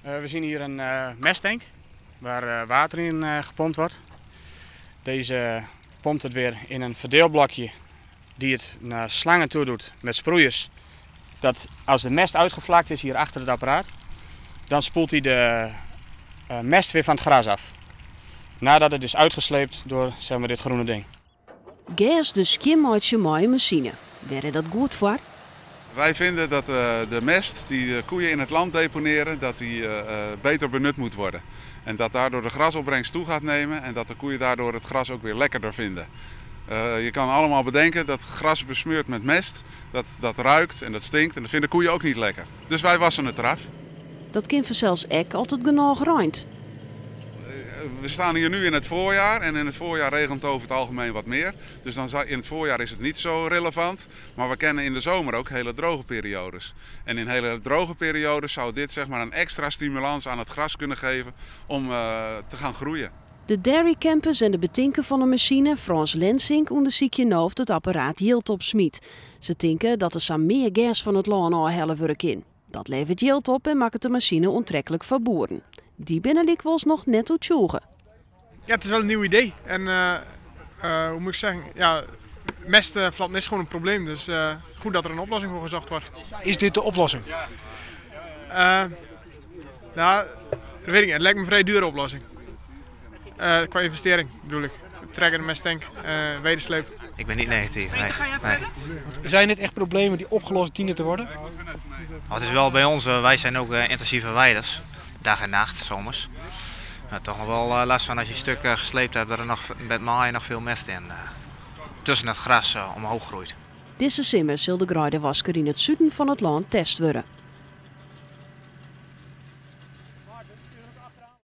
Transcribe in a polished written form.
We zien hier een mesttank waar water in gepompt wordt. Deze pompt het weer in een verdeelblokje die het naar slangen toe doet met sproeiers. Dat als de mest uitgevlakt is hier achter het apparaat, dan spoelt hij de mest weer van het gras af. Nadat het is uitgesleept door, zeg maar, dit groene ding. Gers dus skjinmeitsje mei in masine. Wêr is dat goed foar? Wij vinden dat de mest die de koeien in het land deponeren, dat die beter benut moet worden. En dat daardoor de grasopbrengst toe gaat nemen en dat de koeien daardoor het gras ook weer lekkerder vinden. Je kan allemaal bedenken dat gras besmeurd met mest, dat ruikt en dat stinkt en dat vinden koeien ook niet lekker. Dus wij wassen het eraf. Dat kin fansels ek as it genôch reint. We staan hier nu in het voorjaar en in het voorjaar regent het over het algemeen wat meer. Dus in het voorjaar is het niet zo relevant. Maar we kennen in de zomer ook hele droge periodes. En in hele droge periodes zou dit een extra stimulans aan het gras kunnen geven om te gaan groeien. De Dairy Campus en de betinker fan de masine, Frans Lensink, ûndersykje no oft it apparaat jild opsmyt. Se tinke dat der sa mear gers fan it lân ôfhelle wurde kin. Dat leveret jild op en makket de masine oantreklik foar boeren. Dy binne lykwols noch net oertsjûge. Ja, het is wel een nieuw idee. En hoe moet ik zeggen, ja, mestflatten is gewoon een probleem. Dus goed dat er een oplossing voor gezocht wordt. Is dit de oplossing? Nou, dat weet ik niet. Het lijkt me een vrij dure oplossing. Qua investering bedoel ik. Trekker, mesttank, wedersleep. Ik ben niet negatief, nee. Nee. Zijn dit echt problemen die opgelost dienen te worden? Het is wel bij ons, wij zijn ook intensieve weiders. Dag en nacht, zomers. Nou, toch nog wel last van als je een stuk gesleept hebt dat er nog met maaien nog veel mest in tussen het gras omhoog groeit. Dizze simmer sil de greidewasker yn it suden fan it lân test wurde.